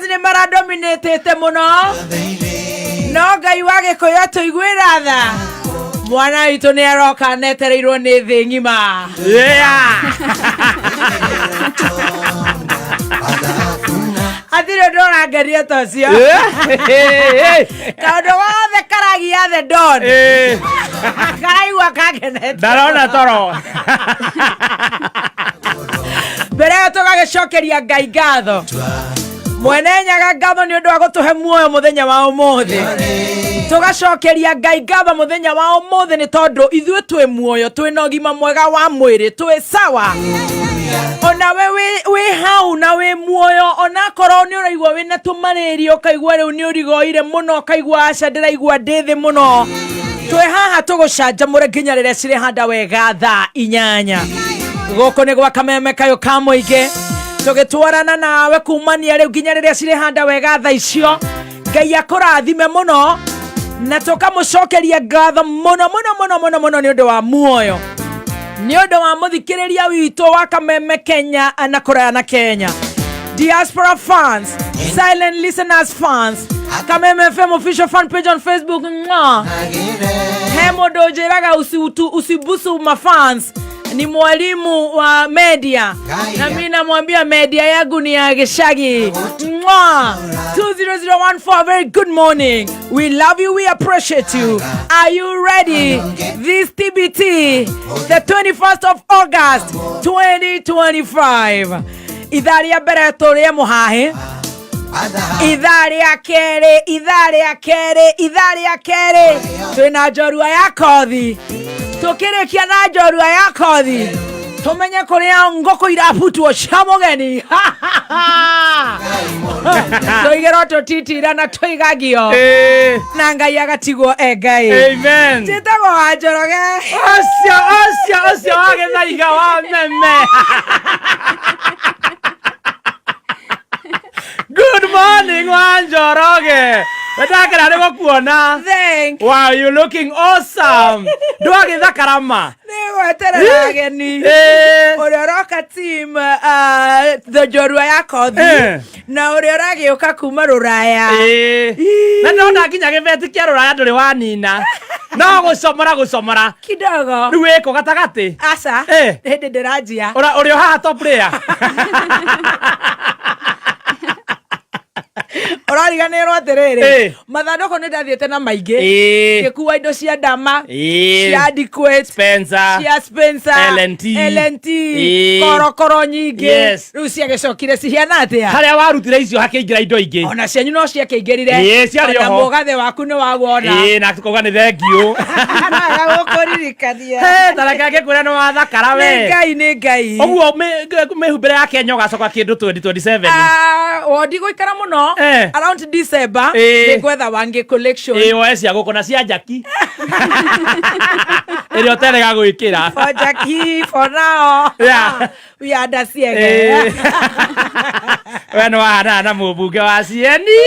Haters nĩ maradominatĩte mũno, no Ngai wa Gĩkũyũ atũiguĩra tha. Mwana witũ nĩ aroka netereirwo nĩ thĩ ng'ima. Yeah. Hatirĩ ũndũ ũrangeria ta ũcio. Kaũndũ gothe karagia the don. Karaigua kagenete. Ndarona toro. Mbere ĩyo tũgagĩcokeria Ngai ngatho, Mwene Nyaga ngatho nĩ ũndũ wa gũtũhe muoyo mũthenya wa ũmũthĩ. Tũgacokeria Ngai ngatho mũthenya wa ũmũthĩ nĩ tondũ ithuĩ twĩ muoyo, twĩ na ũgima mwega wa mwĩrĩ, twĩ sawa. Onawe wĩ hau na wĩ muoyo, onakorwo nĩ ũraigua wĩna tũmarĩria, ũkaigua rĩu nĩ ũrigoire mũno, ũkaigua aca ndĩraigua ndĩ thĩ mũno, twĩ haha tũgũcanjamũre nginya rĩrĩa cirĩhanda wega thaa 8. Gũkũ nĩ gwa Kameme Kayũ ka Mũingĩ, tũgĩtwarana nawe kumania rĩu nginya rĩrĩa cirĩhanda wega thaa icio. Ngai akũrathime mũno, na tũkamũcokeria ngatho mũno mũno mũno mũno mũno nĩ ũndũ wa muoyo, nĩ ũndũ wa mũthikĩrĩria witũ wa Kameme Kenya na kũraya na Kenya, diaspora fans, silent listeners fans, Kameme FM official fan page on Facebook. Mwah. He mũndũ ũnjĩraga usibusu mafans, ni mwalimu wa media, na mi namwambia media yangu ni ya gĩcagi. Mwah. 20014, very good morning. We love you, we appreciate you. Are you ready? This TBT, the 21st of August 2025, ithaa rĩa mbere tũrĩe mũhahĩ, ithaa rĩa kerĩ, ithaa rĩa kerĩ, ithaa rĩa kerĩ twĩna njorua ya kothi. Tũkĩrĩkia na njorua ya kothi, tũmenye kũrĩa ngũkũ irabutwo cia mũgeni, tũigĩrwo tũtitira na tũigagio na Ngai agatigwo e Ngai. Amen. Njĩtagwo wa Njoroge. Ũcio ũcio ũcio wa gĩthaiga wa meme. Good morning, wa Njoroge. Ndakena nĩ gũkuona. Thank Wow, you looking awesome. Ndwagĩthakara ma. Nĩ gweterera ageni. Ũrĩa ũroka team the njorua ya kothi na ũrĩa ũragĩũka kuma rũraya. Na ndona nginya gĩbeti kĩa rũraya ndũrĩ wanina. No gũcomora gũcomora. Kidogo. Rĩu wĩkũ gatagatĩ? Aca. Hĩndĩ ndĩranjia. Ũrĩ o haha top layer. Ũrariganĩrwo atĩrĩrĩ, mathandũkũ nĩ ndathiĩte na maingĩ, ngĩkua indo cia ndama, cia Adequate, Spencer. Cia Spencer, L&T. L&T, korokoro nyingĩ. Rĩu ciagĩcokire cihiana atĩa? Harĩa warutire icio hakĩingĩra indo ingĩ. Ona cianyu no ciakĩingĩrire. Ciarĩ Ona oho. mũgathe waku nĩ wawona. Na tukauga nĩ thengiũ. Gũkũririkania. Tareke ngĩkwĩra nĩ wathakara Nĩ we. Ngai, nĩ Ngai. Ũguo mĩhumbĩre ya Kenya ũgacoka kĩndũ 2027? Ah, o ndigũikara mũno. Around December nĩ ngwetha wangĩ collection. Woe cia gũkũ na cia njaki ĩrĩa ũterega gwĩkĩra. For Jackie, for now. We are the ciege. We nĩ wahanana na mũmbunge wa cieni.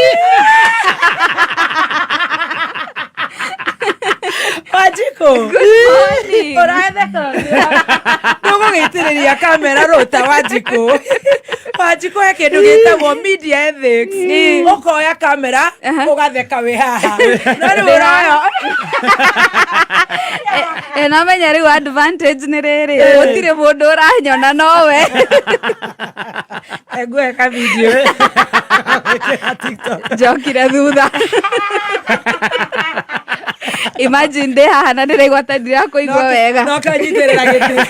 Wanjikũ. Morning. Ũratheka ndũgũgĩitĩrĩria kamera rũta. Wanjikũ, Wanjikũ, he kĩndũ gĩtagwo media ethics. Ũkoya kamera ũgatheka wĩ haha, no rĩu ũroya. Namenya rĩu advantage nĩ rĩrĩ, gũtirĩ mũndũ ũranyona nowe. Nguhe ka video TikTok. Njokire thutha. Imagine ndĩ haha na ndĩraigua ta ndirakũigua wega. No kanyitĩrĩra gĩtĩ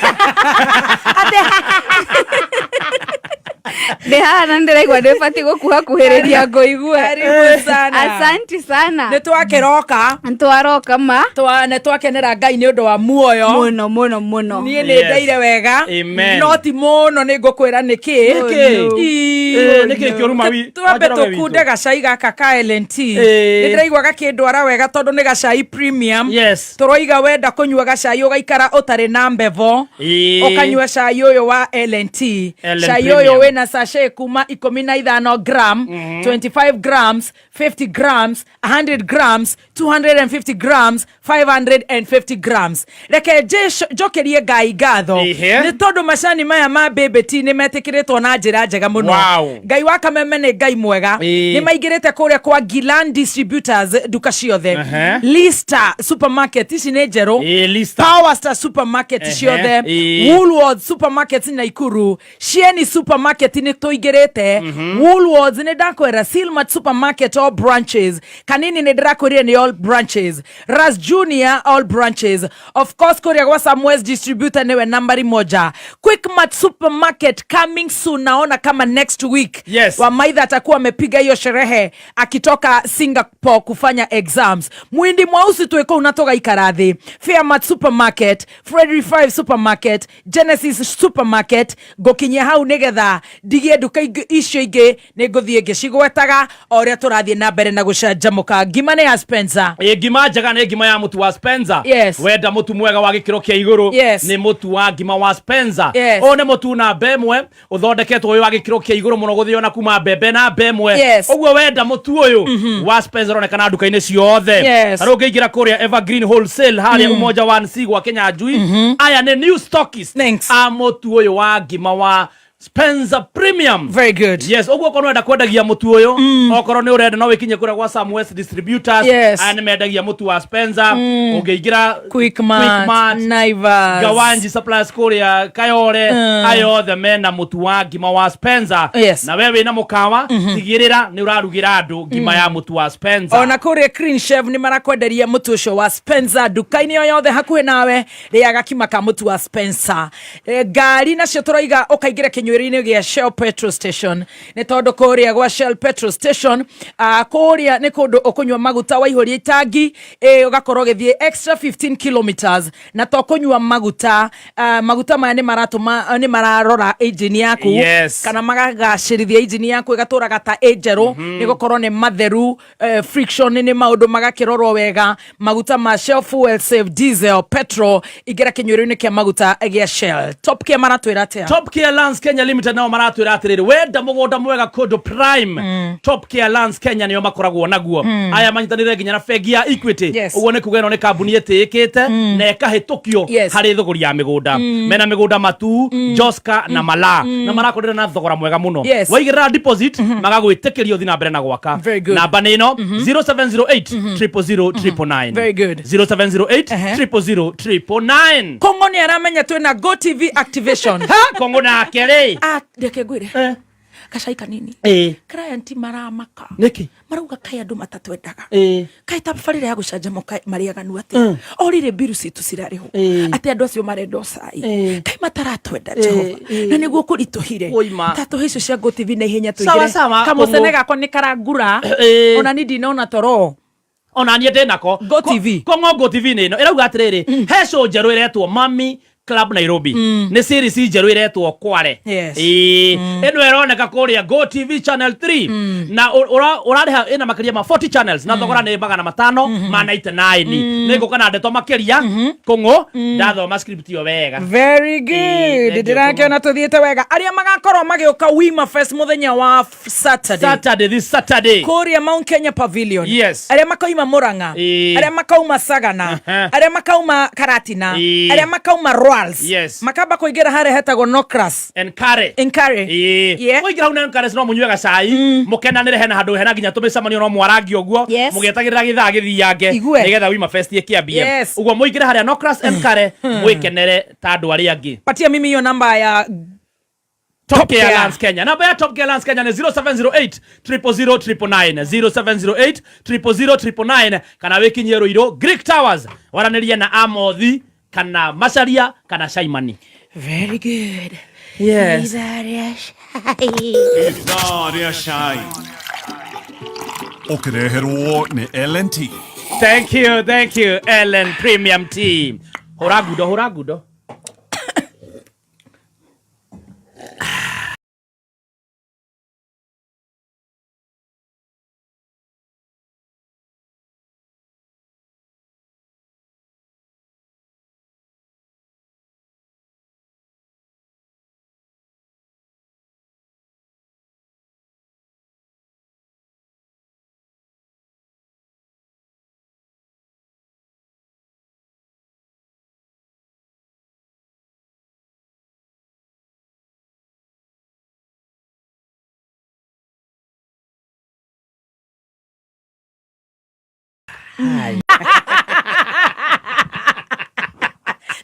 atĩ. Ndĩ haha na ndĩraigua ndĩbatiĩ gũkuhakuhĩrĩria ngũigue. Karibu sana. Asanti sana. Nĩ twakĩroka. Twaroka ma. Nĩ twakenera Ngai nĩ ũndũ wa muoyo. Mũno mũno mũno. Niĩ nĩ ndeire wega. Amen. No ti mũno, nĩ ngũkwĩra nĩkĩ. Nĩkĩ? Ii. Nĩkĩ kĩũruma Twambe Wanjoroge witũ? tũkunde gacai gaka ka L&T. Nĩ ndĩraigua gakĩndwara wega tondũ nĩ gacai premium. Tũroiga wenda kũnyua gacai ũgaikara ũtarĩ na mbevo, ũkanyua cai ũyũ wa L&T. L&T Cai ũyũ Premium. wĩna sachet sachet kuma 15 gram, 25 grams, 50 grams, 100 grams, 250 grams, 550 grams. Reke njokerie Ngai ngatho nĩ tondũ macani maya ma Baby Tea nĩ metĩkĩrĩtwo na njĩra njega mũno. Wow. Ngai wa Kameme nĩ Ngai mwega. Nĩ maingĩrĩte kũrĩa kwa Gilan Distributors nduka ciothe. Lister supermarket ici nĩ njerũ. Lister. Power Star supermarket ciothe. Woolworths supermarket Naikuru, Shieni supermarket nĩ tũingĩrĩte. Woolworths nĩ ndakwĩra, Silmart supermarket all branches, Kanini nĩ ndĩrakwĩrire nĩ all branches, Ras Junior all branches, of course kũrĩa gwa Samuel's distributor nĩwe nambari moja, Quickmart supermarket coming soon, naona kama next week. Wamaitha atakuwa amepiga hiyo sherehe akitoka Singapore kufanya exams. Mwindi mwausi twĩ kũu na tũgaikara thĩ. Fairmart supermarket, Frederick 5 supermarket, Genesis supermarket, ngũkinyia hau nĩgetha ndigie nduka icio ingĩ nĩ ngũthiĩ ngĩcigwetaga o ũrĩa tũrathiĩ na mbere na gũcanjamũka. Ngima nĩ ya Spencer. Ĩ, ngima njega nĩ ngima ya mũtu wa Spencer. Wenda mũtu mwega wa gĩkĩro kĩa igũrũ, nĩ mũtu wa ngima wa Spencer. Ũyũ nĩ mũtu namba ĩmwe ũthondeketwo wĩ wa gĩkĩro kĩa igũrũ mũno, gũthĩo na kuma mbembe namba ĩmwe. Ũguo wenda mũtu ũyũ wa Spencer ũronekana nduka-inĩ ciothe. Ta rĩu ũngĩingĩra kũrĩa Evergreen Wholesale harĩa Umoja 1C gwa Kinyanjui, aya nĩ new stockists Thanks. a mũtu ũyũ wa ngima wa Spencer Premium. Very good. Yes, ũguo okorwo ũrenda kwendagia mũtu ũyũ, okorwo nĩ ũrenda, no wĩkinye kũrĩa gwa Sam West Distributors. Aya nĩ mendagia mũtu wa Spencer. Ũngĩingĩra Quickmart, Quickmart, Naivas, Gawanji Supplies kũrĩa Kayore, aya othe mena mũtu wa ngima wa Spencer. Na we wĩna mũkawa, tigĩrĩra nĩ ũrarugĩra andũ ngima ya mũtu wa Spencer. Ona kũrĩa Clean Chef nĩ marakwenderia mũtu ũcio wa Spencer nduka-inĩ o yothe hakuhĩ nawe. Rĩaga kima ka mũtu wa Spencer. Ngari nacio tũroiga ũkaingĩra kĩnyuĩro-inĩ gĩa Shell petrol station, nĩ tondũ kũrĩa gwa Shell petrol station, kũrĩa nĩ kũndũ ũkũnyua maguta waihũria itangi, ũgakorwo ũgĩthiĩ extra 15 kilometers, na to kũnyua maguta, maguta maya nĩ maratũma nĩ mararora engine yaku kana magagacĩrithia engine yaku ĩgatũraga ta ĩ njerũ, nĩ gũkorwo nĩ matheru, friction nĩ maũndũ magakĩrorwo wega. Maguta ma Shell Fuel Save diesel petrol, ingĩra kĩnyuĩro-inĩ kĩa maguta gĩa Shell. Top Care maratwĩra atĩa? Top Care Lands Kenya Limited nao maratwĩra atĩrĩrĩ, wenda mũgũnda mwega kũndũ prime, Top Care Lands Kenya nĩo makoragwo naguo. Aya manyitanĩire nginya na bengi ya Equity. Ũguo nĩ kuga ĩno nĩ kambuni ĩtĩĩkĩte na ĩkahĩtũkio harĩ thũgũri ya mĩgũnda. Mena mĩgũnda Matu, Joska na Malaa, na marakwendera na thogora mwega mũno. Waigĩrĩra deposit, magagwĩtĩkĩria ũthiĩ na mbere na gwaka. Very good. Namba nĩ ĩno, 0708 000 999. Very good. 0708 000 999. Kongo nĩ aramenya twĩna Go TV activation. Ha, Kongo nake rĩ. Ah, reke ngwĩre gacai kanini. Client maramaka. Nĩkĩ? Marauga kaĩ andũ matatwendaga, kaĩ tabarĩra ya gũcanjamũka marĩaganu atĩ o rĩrĩ mbiru citũ cirarĩhwo, atĩ andũ acio marenda ũcai, kaĩ mataratwenda Jehova, na nĩguo kũritũhire. Ũima. Ta tũhe icio cia Go TV na ihenya Sawa, tũingĩre. sawa, Kamũcene Kongo. gakwa nĩ karangura. Ona ni ndinona toro. Ona niĩ ndĩ nako. Go TV. Kongo Go TV nĩ ĩno ĩrauga atĩrĩrĩ, he show njerũ ĩretwo Mami Club Nairobi, nĩ series njerũ ĩretwo Kware. Ĩĩ, ĩno ĩroneka kũrĩa Go TV channel 3, na ũrarĩha ĩna makĩria ma 40 channels, na thogora nĩ 599. Nĩ ngũka na ndeto makĩria kũng'ũ ndathoma script ĩyo wega. Very Ĩĩ, good. Thank you. Ndĩrakĩona tũthiĩte wega. Arĩa magakorwo magĩũka Wima Fest mũthenya wa Saturday, Saturday, this Saturday, kũrĩa Mount Kenya Pavilion, arĩa makauma Murang'a, arĩa makauma Sagana, arĩa makauma Karatina, arĩa makauma Royals, makamba kũingĩra harĩa hetagwo Nocras Enkare. Enkare. Ĩĩ. Mũingĩra hau na Enkare no mũnyue gacai mũkenanĩre, hena handũ hena nginya tũmĩcemanio no mwarangi ũguo mũgĩetagĩrĩra gĩthaa gĩthiange Igue. nĩgetha Wima Fest ĩkĩambie. Ũguo mũingĩre harĩa Nocras Enkare mwĩkenere ta andũ arĩa angĩ. Patia mimi hiyo namba ya Top Care Care. Lands Kenya. Namba ya Top Care Lands Kenya ni 0708 000 999, 0708 000 999, kana wĩkinyie Ruiru Greek Towers waranĩrie na Amothi kana Macharia kana Shaimani. Very good. Yes. Ithaa rĩa cai. Ithaa rĩa cai ũkĩreherwo nĩ LNT. Thank you, thank you, Ellen Premium Tea. Hũra ngundo, hũra ngundo.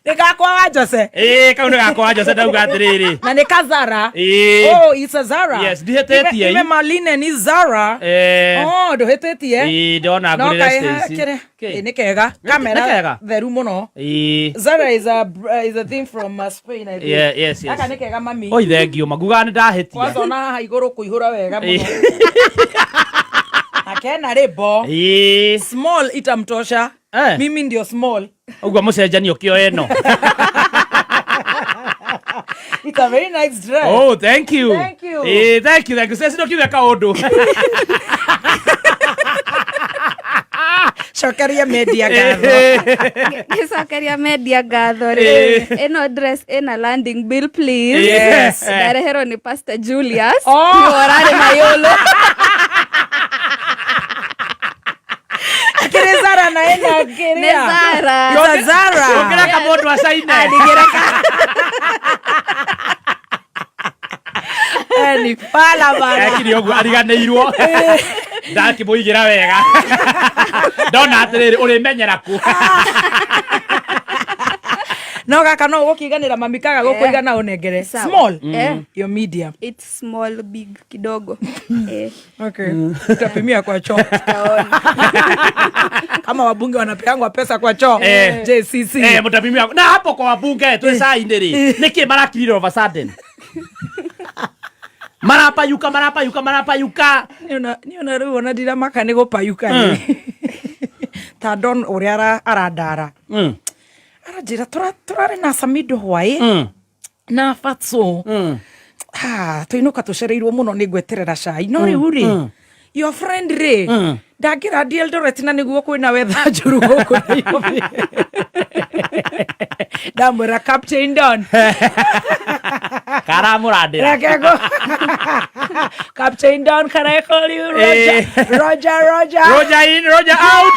Nĩ gakwa wa Jose. Ĩĩ, kau nĩ gakwa wa Jose, ndauga atĩrĩrĩ. Na nĩ ka Zara. Ĩĩ. Oh, it's a Zara. Yes, ndihĩtĩtie. Ime maline ni Zara. Eh. Oh, ndũhĩtĩtie. Ĩĩ, ndona No ngũrĩre kaĩ Stacy. kĩrĩa. Kĩ? Ĩ, nĩ kega. Kamera Nĩ kega? theru mũno. Ĩĩ. Zara is a thing from Spain, I think. Yeah, yes. Gaka nĩ kega, mami. Oi, thengio, magugaga nĩ ndahĩtia. Kwanza ona haha igũrũ kũihũra wega mũno. Ĩĩ. Na kena rĩmbo. Ĩĩ. Small itamtosha. Eh. Mimi ndio small. Ũguo mũcenjanio kĩo ĩno. It's a very nice dress. Oh, thank you. Thank you. Ĩĩ, thank you, thank you. Stacy, ndũkiuge kaũndũ. Cokeria media ngatho. Ngĩcokeria media ngatho rĩ, ĩno dress ĩna landing bill, please. Yes. Ndareherwo nĩ Pastor Julius. Oh. Nĩwe ũrarĩ mayũlũ. Kĩrĩ Zara na ĩna kĩrĩa. Nĩ Zara. It's a Zara. Ũngĩreka mũndũ acaine. Eh, ni pala bana. Ekire ũguo ariganĩirwo, ndakĩmũigĩra wega, ndona atĩrĩrĩ, ũrĩmenyera kũ? No gaka no ũgũkĩiganĩra, mami, kaga gũkũigana ũnengere. Sawa. Small. Eh. Your medium. It's small, big kidogo, eh. Okay. Utapimia kwa choo. Kama wabunge wanapeangwa pesa kwa choo. Eh. JCC. Eh, mũtapimia na hapo kwa wabunge twĩ cai-inĩ rĩ, nĩkĩ marakirire over sudden, marapayuka, marapayuka, marapayuka? Niona rĩu ona ndiramaka nĩ gũpayuka rĩ. Ta Don ũrĩa arandara. Aranjĩra tũrarĩ na Samido hwaĩ na Fatso. Ah, tũinũka tũcereirwo mũno, nĩ ngweterera cai, no rĩu rĩ, your friend rĩ, ndangĩrathiĩ Eldoret na nĩguo kwĩna wetha njũru gũkũ Nairobi. Ndamwĩra Captain Don Karamũrandĩra. Reke Captain Don, can I call you Roger? Eh. Roger, Roger. Roger in, Roger out.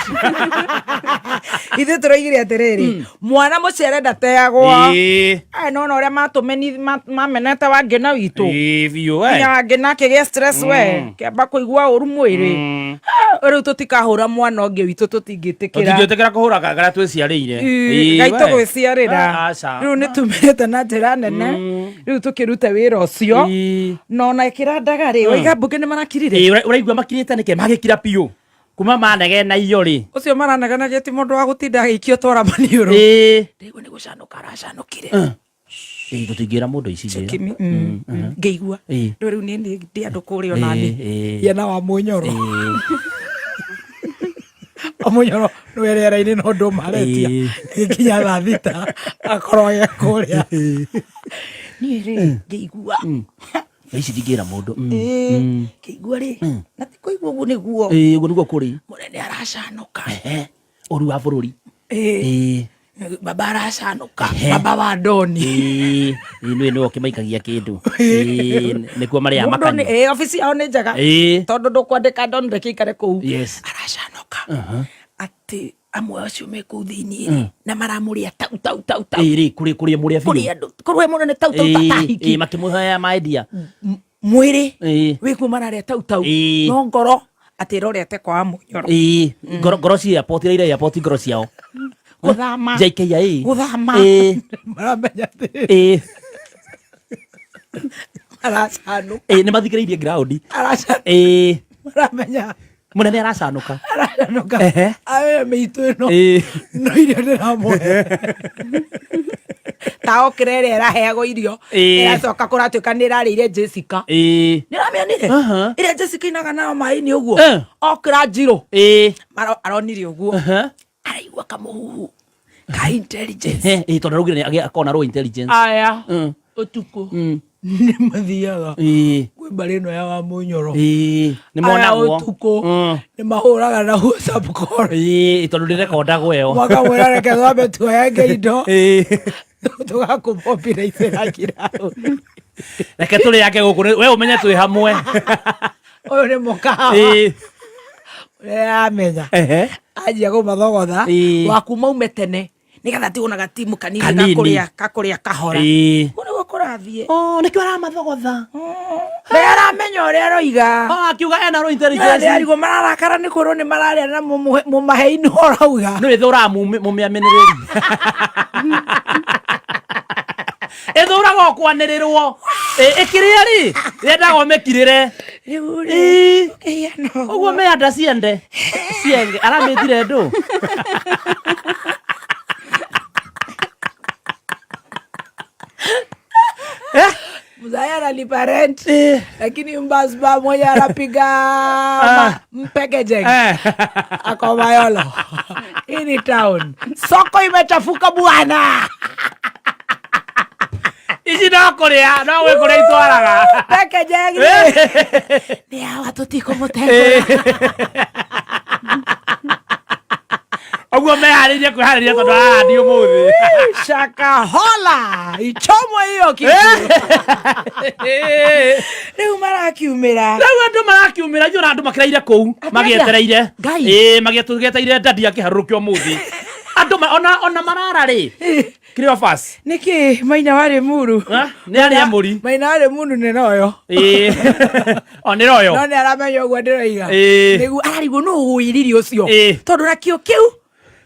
Ithuĩ tũroigire atĩrĩrĩ, mwana mũciare ndateagwo. Ĩĩ. Aya, nona ũrĩa matũmeni mamenete Wangĩna witũ. Ĩĩ, biũ we. Nginya Wangĩna akĩgĩa stress, we kĩamba kũigua ũru mwĩrĩ. Ah, rĩu tũtikahũra mwana ũngĩ witũ, tũtingĩtĩkĩra. Tũtingĩtĩkĩra kũhũra karĩa twĩciarĩire. Ĩĩ, Ngai we. tũgwĩciarĩra. Ah, aca. Rĩu nĩ tumĩte na njĩra nene, rĩu tũkĩrute wĩra ũcio. Na ona ĩkĩrandaga rĩ, waiga mbunge nĩ marakirire. Ĩĩ, ũraigua makirĩte nĩkĩ? Magĩkira biũ kuma manegena iyo rĩ. Ũcio maranegenagia ti mũndũ wa gũtinda agĩikio twara maniũrũ. Ndaigua nĩ gũcanũka aracanũkire. Ĩĩ, tũtingĩra mũndũ ici njĩra. Kimi, ngĩigua. Rĩu rĩu niĩ nĩ ndĩ andũ kũrĩa onani. Yena wa mũnyoro. O mũnyoro nĩwe rĩera-inĩ, no ndũmaretia. Gĩkinya thaa 6 akorwo ge kũrĩa. Niĩ rĩ, ngĩigua. Ici ndingĩra mũndũ. Ĩĩ, ngĩigua rĩ, na ti kũigua ũguo nĩguo. Ĩĩ, ũguo nĩguo kũrĩ. Mũnene aracanũka. Ehe, ũru wa bũrũri. Ĩĩ. Baba aracanũka. Baba wa Doni. Ĩĩ, ĩĩ, nĩwe ũkĩmaikagia kĩndũ. Ĩĩ, nĩkuo marĩaga Mũndũ makanyua. ĩĩ, obici yao nĩ njega. Tondũ ndũkwandĩka Don, reke ikare kũu. Aracanũka. Atĩ amwe acio me kũu thĩiniĩ rĩ, na maramũrĩa tau tau tau tau. Ĩĩ rĩ, kũrĩ kũrĩa mũrĩa Kũrĩ biũ. andũ kũrĩ mũnene tau tau ta Ĩĩ, tahiki. Makĩmũhoya maidia. Mwĩrĩ wĩkuo mararĩa tau tau. No ngoro atĩ ĩrorete kwa Mũnyoro. Ĩĩ, ngoro ngoro ci airport, iraira airport ngoro ciao. Gũthama. JKIA. Gũthama. Maramenya atĩrĩrĩ. Aracanũka. Ĩĩ, nĩ mathikĩrĩirie ground. Aracanũka. Maramenya. Mũnene aracanũka. Aracanũka. Aya mĩitũ ĩno. No irio ndĩramũhe. Ta okĩra ĩrĩa ĩraheagwo irio. Ĩracoka kũratuĩka nĩ ĩrarĩire Jessica. Nĩ ũramĩonire? Aha. Ĩrĩa Jessica inaga nayo maĩ-inĩ ũguo. Okĩra njirũ. Aronire ũguo. Araigua kamũhuhu ka intelligence. Ĩĩ, tondũ araugire nĩ akorwo na raw intelligence. Aya ũtukũ nĩ mathiaga kwĩ mbarĩ ĩno ya Wamũnyoro. Ĩĩ, nĩ Aya monagwo. ũtukũ nĩ mahũraga na WhatsApp call. Ĩĩ, tondũ ndĩrekondagwo ĩyo. Makamwĩra reke twambe tuoyange indo, tũgakũmombiraicĩra kiraũ. Reke tũrĩ yake gũkũ, we ũmenye twĩ hamwe. Ũyũ nĩ mũkawa. Ũrĩa amenya anjia kũmathogotha waku maume tene nĩgetha tigwo na gatimu kanini Kanini. gakũrĩa, gakũrĩa kahora. Ũguo nĩguo. Kũrathiĩ. Oh, nĩkĩo aramathogotha. Nĩ aramenya ũrĩa aroiga. Ah, akiuga ena raw intelligence. Arigwo mararakara nĩ kwĩrwo nĩ mararĩa na mũmahe-inĩ ũrauga. Nĩ ĩthũraga mũmĩamĩnĩrĩri. Ĩthũraga o kwanĩrĩrwo. Ĩkĩrĩa rĩ, yendaga ũmĩkirĩre. Rĩu rĩ, Ĩĩ. ũkĩhiana ũguo. Ũguo mĩanda ciende. Cienge aramĩtire ndũ. Mzaya analipa rent lakini mbasba mwenye anapiga mpekejeng ako Mayolo. Hii ni town. Soko imechafuka bwana. Ici no kũrĩa, no gwĩ kũrĩa itwaraga. Pekejeng ni hawa tutikumutengura. Ũguo meharĩirie kwĩharĩria tondũ ararandi ũmũthĩ. Shakahola ichomwe hiyo kitu. Rĩu marakiumĩra. Rĩu andũ marakiumĩra ithuĩ ona andũ makĩraire kũu Atĩ magĩetereire. Ngai. Ĩĩ magĩetereire dadi akĩharũrũke ũmũthĩ. Andũ ona marara rĩ. Cleophas. Nĩkĩ maina warĩ muru? Ha? Nĩ arĩa mũri. Maina warĩ muru nĩ noyo. Ĩĩ. O nĩ royo. No nĩ aramenya ũguo ndĩroiga. Ĩĩ. Nĩguo ararigwo nũ ũgũiririe ũcio. Ĩĩ. Tondũ nakĩo kĩu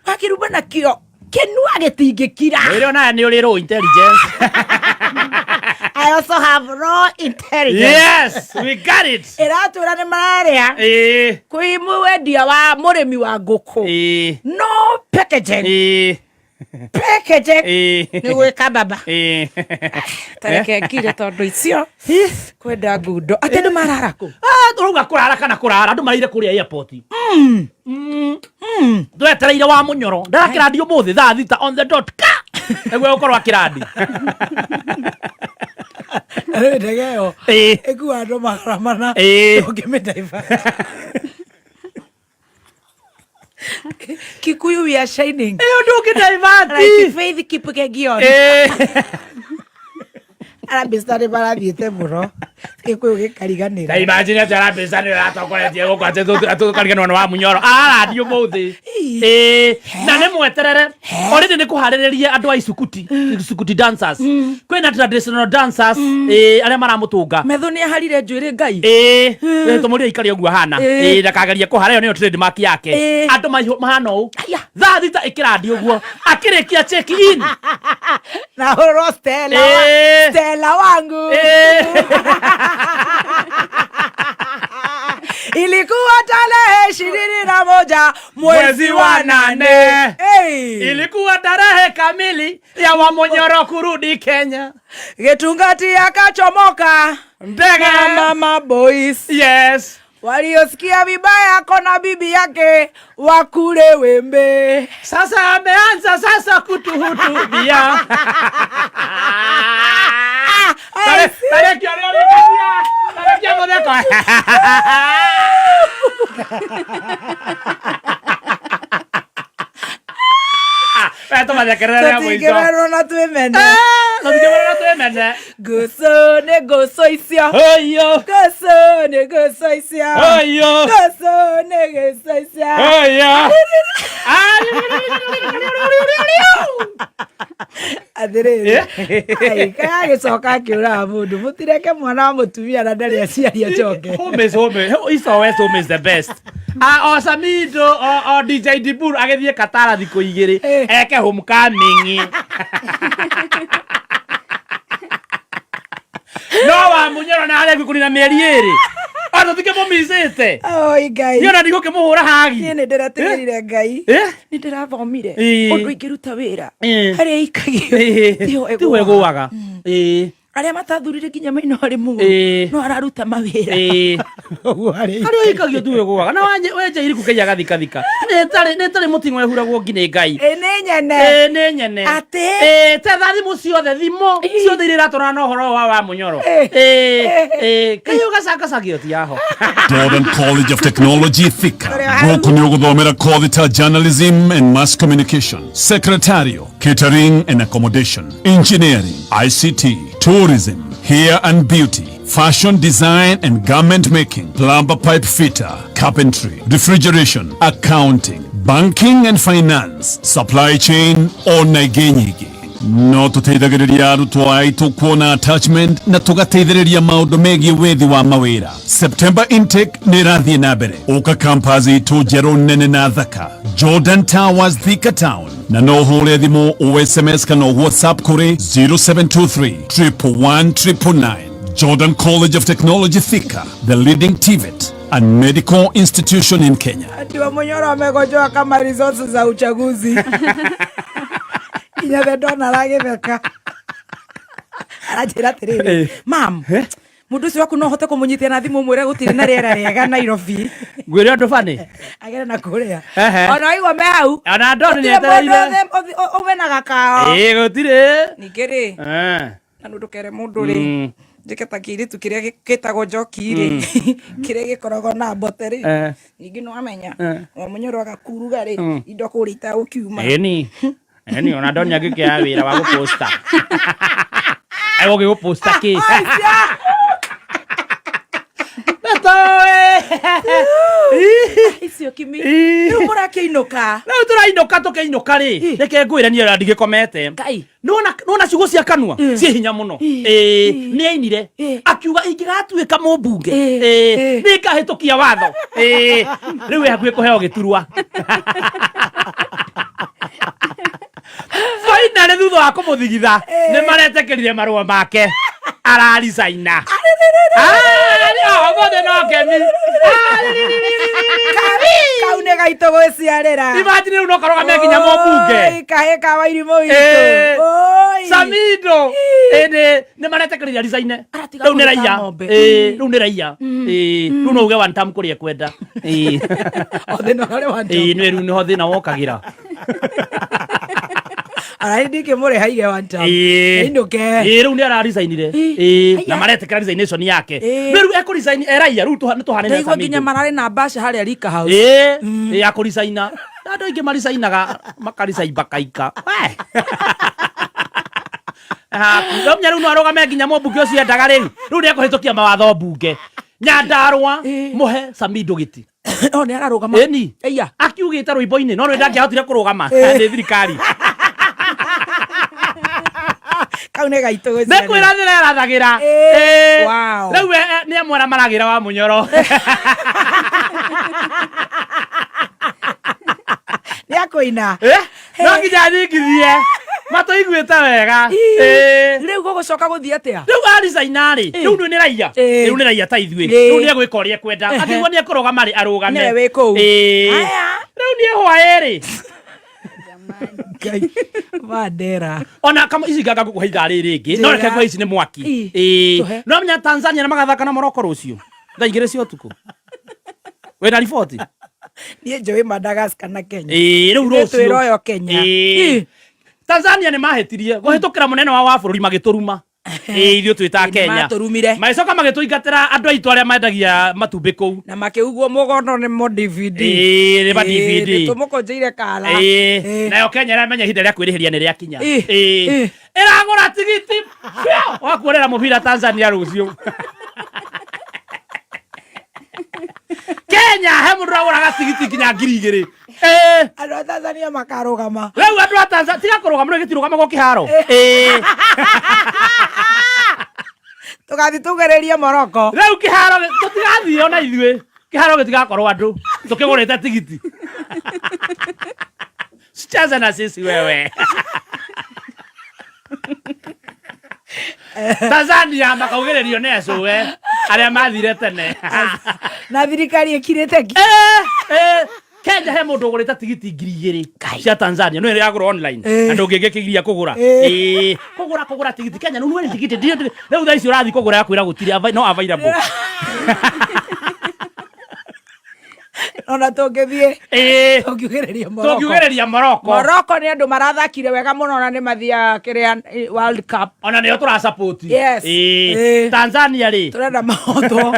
wakĩrumba nakĩo kĩnua gĩtingĩkira. Mwĩre onawe nĩ ũrĩ raw intelligence. I also have raw intelligence. Yes, we got it. Ĩratwĩra nĩ mararĩa Ĩĩ. kwĩ mwendia wa mũrĩmi wa ngũkũ. Ĩĩ. No packaging. Ĩĩ. Packaging. Ĩĩ. Nĩ gwĩka baba. Ĩĩ. Tareke ngire tondũ icio kwenda ngundo. Atĩ andũ marara kũ? Ah, tũrauga kũrara kana kũrara andũ maraire kũrĩa airport. Twetereire wa mũnyoro ndarakĩrandi ũmũthĩ thaa 6 on the dot ka nĩguo gũkorwo akĩrandi. Rĩu ndege ĩyo Ĩĩ. ĩkuaga andũ 400. Ĩĩ. Ũngĩmĩdivert. Kikuyu we are shining. Ĩyo ndũngĩ Like divert. Faith Kipkegion. Ĩĩ. Harambee Stars nĩ marathiĩte mũno Gĩkũyũ gĩkariganĩra. Ta imagine atĩ Harambee Stars nĩyo ĩratongoretie gũkũ atĩ tũkariganĩrwo nĩ wa Munyoro ararandi ũmũthĩ. Ĩĩ. Na nĩ mweterere already nĩ kũharĩrĩria andũ a isukuti isukuti dancers kwĩna traditional dancers ĩĩ arĩa maramũtũnga. Metho nĩ aharire njuĩrĩ Ngai. Ĩĩ tũmũrie aikare ũguo ahana. Ĩĩ. Ĩĩ ndakagerie kũhara ĩyo nĩyo trademark yake. Ĩĩ. Andũ mahana ũũ. Aya. Thaa 6 ĩkĩrandi ũguo akĩrĩkia check in. Na hũrwo Stella. Ĩĩ. Stella wangu. Ĩĩ. Ilikuwa tarehe 21 mwezi wa 8. Hey. Ilikuwa tarehe kamili ya Wamunyoro kurudi Kenya. Gĩtungati akachomoka Ndege. na mama boys Yes. waliosikia vibaya kona bibi yake wakule wembe. Sasa ameanza sasa kutuhutubia. Tareki ũrĩa ũrĩkagia. Tareki mũtheko. We tũmathekerere rĩa mũico. Tũtingĩmerwo na twĩmene. Tũtingĩmerwo na twĩmene. Ngũcũ nĩ ngũcũ icio. Hũyũ. Ngũcũ nĩ ngũcũ icio. Hũyũ. Ngũcũ nĩ ngũcũ icio. Hũyũ. Atĩrĩrĩ, ai, kaĩ agĩcoka akĩũraga mũndũ mũtireke mwana wa mũtumia na ndarĩ aciari acoke. Home is home. East or West, home is the best. Ah, o Samido, o DJ Dibur agĩthiĩ Katara thikũ 2 eke homecoming. No wa Munyoro na arĩa kũrĩ na mĩeri 2. Andũ tikĩmũmicĩte. Oi Ngai. Niĩ ona ndigũkĩmũhũra hagi. Niĩ nĩ ndĩratigĩrire Ngai. Eh? Nĩ ndĩrathomire Ĩĩ. ũndũ ingĩruta wĩra Ĩĩ. harĩa ikagio Ĩĩ. tiho Tiwe ĩgũaga. ĩgũaga. Ĩĩ. Arĩa matathurire nginya maina harĩ Ĩĩ. mũgũrũ no araruta mawĩra. Ĩĩ. Ũguo harĩa Harĩa ikagio tiwe ĩgũaga. Na wenja iriku keiya gathikathika. Nĩ tarĩ mũting'o ĩhuragwo ngi nĩ Ngai. Ĩ nĩ nyene. Ĩĩ nĩ nyene. Atĩ? Ĩĩ tetha thimũ ciothe thimũ ciothe iria iratwarana na ũhoro wa Munyoro. Ĩĩ. Ĩĩ ĩĩ kaĩ ũgacangacagio ti aho. Jordan College of Technology Thika. Gũkũ nĩ ũgũthomera kothi ta journalism and mass communication, secretarial, catering and accommodation, engineering, ICT, tourism, hair and beauty, fashion design and garment making, plumber pipe fitter, carpentry, refrigeration, accounting, banking and finance, supply chain, ona ingĩ nyingĩ. No tũteithagĩrĩria arutwo aitũ kuona attachment na tũgateithĩrĩria maũndũ megiĩ wethi wa mawĩra. September intake nĩ ĩrathiĩ na mbere. Ũka campus itũ njerũ nene na thaka, Jordan Towers, Thika Town, na no ũhũre thimũ o SMS kana WhatsApp kũrĩ 0723 111 999. Jordan College of Technology Thika, the leading TVET and medical institution in Kenya. Ati wa Munyoro amegojoa kama results za uchaguzi. Inya the ndona aragĩtheka. Aranjĩra atĩrĩrĩ, mam, mũndũ ũcio waku no hote kũmũnyitia na thimũ mwĩre gũtirĩ na rĩera rĩega Nairobi. Ngwĩre ũndũ bani. Agere na kũrĩa. Ehe. Ona waigua me hau. Ona Don Gũtirĩ mũndũ nĩetereire. ũmenaga kao. Ĩĩ gũtirĩ. Ningĩ rĩ, Eh. na nĩ ndũkere mũndũ rĩ, njĩke ta kĩirĩtu kĩrĩa gĩtagwo njoki rĩ, kĩrĩa gĩkoragwo na mbote rĩ, ningĩ nĩ wamenya, wa Mũnyoro agakuruga rĩ, indo kũrĩa itagũkiuma. Ĩni. Ĩni ona Don angĩkĩoya wĩra wa gũposta. Egũgĩ gũposta kĩ? Nĩtũĩ. Icio kimi. Rĩu mũrakĩinũka. Rĩu tũrainũka tũkĩinũka rĩ, reke ngwĩre niĩ ũrĩa ndigĩkomete. Ngai. Nona ciugo cia kanua ciĩ hinya mũno. Ĩĩ, nĩ ainire akiuga ingĩgatuĩka mũmbunge, ĩĩ, nĩ ngahĩtũkia watho. Ĩĩ, rĩu wĩ hakuhĩ kũheo gĩturwa. Finally thutha wa kũmũthigitha nĩ maretĩkĩrire marũa make, araricaina ũmũthĩ no kemi. Kau nĩ gaitũ gwĩciarĩra. Imagine rĩu no karũgame nginya mũmbunge. Oi, kahĩ ka Wairimũ witũ. Oi. Samido ĩnĩ nĩ maretĩkĩrire ricaine. Aratiga Rĩu nĩ kũruta raia. ng'ombe. Ĩĩ, rĩu nĩ raia. Ĩĩ, rĩu no uge one term kũrĩa ekwenda. Ĩĩ. O thĩna ũrĩa one term. Ĩĩ, nĩ rĩu nĩho thĩna wokagĩra. Ararĩ ndingĩmũrĩha one term. Ĩĩ. Ainũke. Ĩĩ, rĩu nĩ araricainire. Ĩĩ. Ĩĩ, na maretĩkĩra resignation yake. Ĩĩ. Rĩu ekũresign e raia, rĩu nĩ tũhanene na Ndaigua nginya Samido. mararĩ na mbaca harĩa Rika House. Ĩĩ, ĩĩ, ya kũricaina. Na andũ aingĩ maricainaga makaricain bakaika. We. Haku. No menya rĩu no arũgame nginya mũmbunge ũcio endaga rĩu. Rĩu nĩ ekũhĩtũkia mawatho mbunge. Nyandarũa mũhe Samido gĩti. O nĩ ararũgama. Ĩni. Ĩya. Akiugĩte rwĩmbo-inĩ no rwĩ ndangĩahotire kũrũgama nĩ thirikari. Kau nĩ gaitũ Nĩ gwĩciarĩra. kwĩra nĩrerathagĩra. Ĩĩ. Ĩĩ. Wow. Rĩu nĩ amwe arĩa maragĩra wa Mũnyoro. Nĩ akũina. Eh? No nginya nyingithie. Matũiguĩte wega. Ĩĩ. Rĩu gũgũcoka gũthiĩ atĩa? Rĩu aricaina rĩ, rĩu nĩ raia. Ĩĩ. Rĩu nĩ raia ta ithuĩ. Ĩĩ. Rĩu nĩ egwĩka ũrĩa ekwenda. Akĩigua nĩ ekũrũgama rĩ, arũgame. Nĩwe wĩ kũu. Ĩĩ. Aya. Rĩu nĩ hwaĩ rĩ. Ngai. Mandera. Ona kama ici nganga ngũkũhe ithaa rĩrĩ rĩngĩ. No reke Njĩra. ngũhe ici nĩ mwaki. Ĩ. Ĩĩ. Tũhe. No menya Tanzania nĩ magathaka na Morocco rũciũ. Thaa 2 cia ũtukũ. Wĩna riboti? Niĩ njũĩ Madagascar na Kenya. Ĩĩ, rĩu Ithuĩ rũciũ. twĩroyo Kenya. Ĩĩ. Ĩ. Tanzania nĩ mahĩtirie kũhĩtũkĩra mũnene wao wa bũrũri magĩtũruma. Ĩĩ, ithuĩ twĩ ta Ĩĩ, nĩ Kenya. matũrumire. Magĩcoka magĩtũingatĩra andũ aitũ arĩa mendagia matumbĩ kũu. Na makĩugwo mũgono nĩ mo DVD. Ĩĩ, nĩ ma DVD. Tũmũkũnjĩire kara. Ĩĩ, Ĩĩ. nayo Kenya ĩramenya ihinda rĩa kwĩrĩhĩria nĩ rĩakinya. Ĩĩ. Ĩĩ. Ĩĩ. Ĩragũra tigiti wa kuonera mũbira Tanzania rũciũ. Kenya he mũndũ ũragũraga tigiti nginya 2000. Ĩĩ. Andũ a Tanzania makarũgama. Rĩu andũ a Tanzania tiga kũrũgama rĩu gĩtirũgamagwo kĩharo. Ĩĩ. Tũgathiĩ tugĩrĩrie Morocco. Rĩu kĩharo tũtigathiĩ ona ithuĩ. Kĩharo gĩtigakorwo andũ tũkĩgũrĩte tigiti. Sicheze na sisi wewe. Tanzania makaugĩrĩrio nĩ acũwe arĩa mathire tene. Na thirikari ĩkirĩte ngi. Eh, eh, Kenya he mũndũ ũgũrĩte tigiti 2000 cia Tanzania no ĩrĩa yagũrwo online na ndũngĩngĩkĩgiria kũgũra. Ĩĩ, kũgũra tigiti Kenya nunua ni tigiti rĩu thaa ici ũrathiĩ kũgũra yakwĩra gũtirĩ no available. Ona tũngĩthiĩ Ĩĩ, tũngiugĩrĩria Morocco. tũngiugĩrĩria Morocco. Morocco nĩ andũ marathakire wega mũno na nĩ mathiaga kĩrĩa World Cup. Ona nĩo tũrasupport. Yes. Ĩĩ. Ĩĩ. Tanzania rĩ. Tũrenda mahotwo.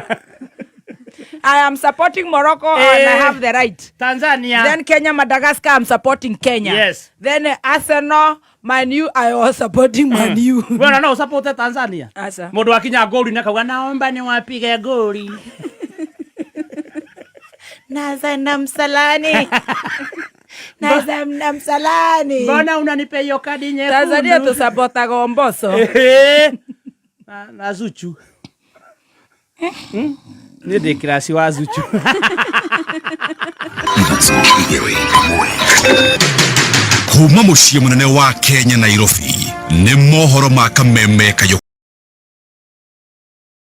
I am supporting Morocco and I Eh. have the right. Tanzania. Then Kenya, Madagascar, I'm supporting Kenya. Yes. Then Arsenal, Man U, I was supporting Man U. Wewe ona no ũsupporte Tanzania? Aca. Mũndũ akinya ngori na kauga naomba niwapige ngori. Nazenda msalani. Na na msalani. Mbona unanipe hiyo kadi nyekundu? Tanzania tusapotaga Mbosso. Ehe. Na Zuchu. Niĩ ndĩ kĩraci wa Zuchu. Kuma muciĩ mũnene wa Kenya, Nairobi, nĩ mohoro ma kameme kayũ.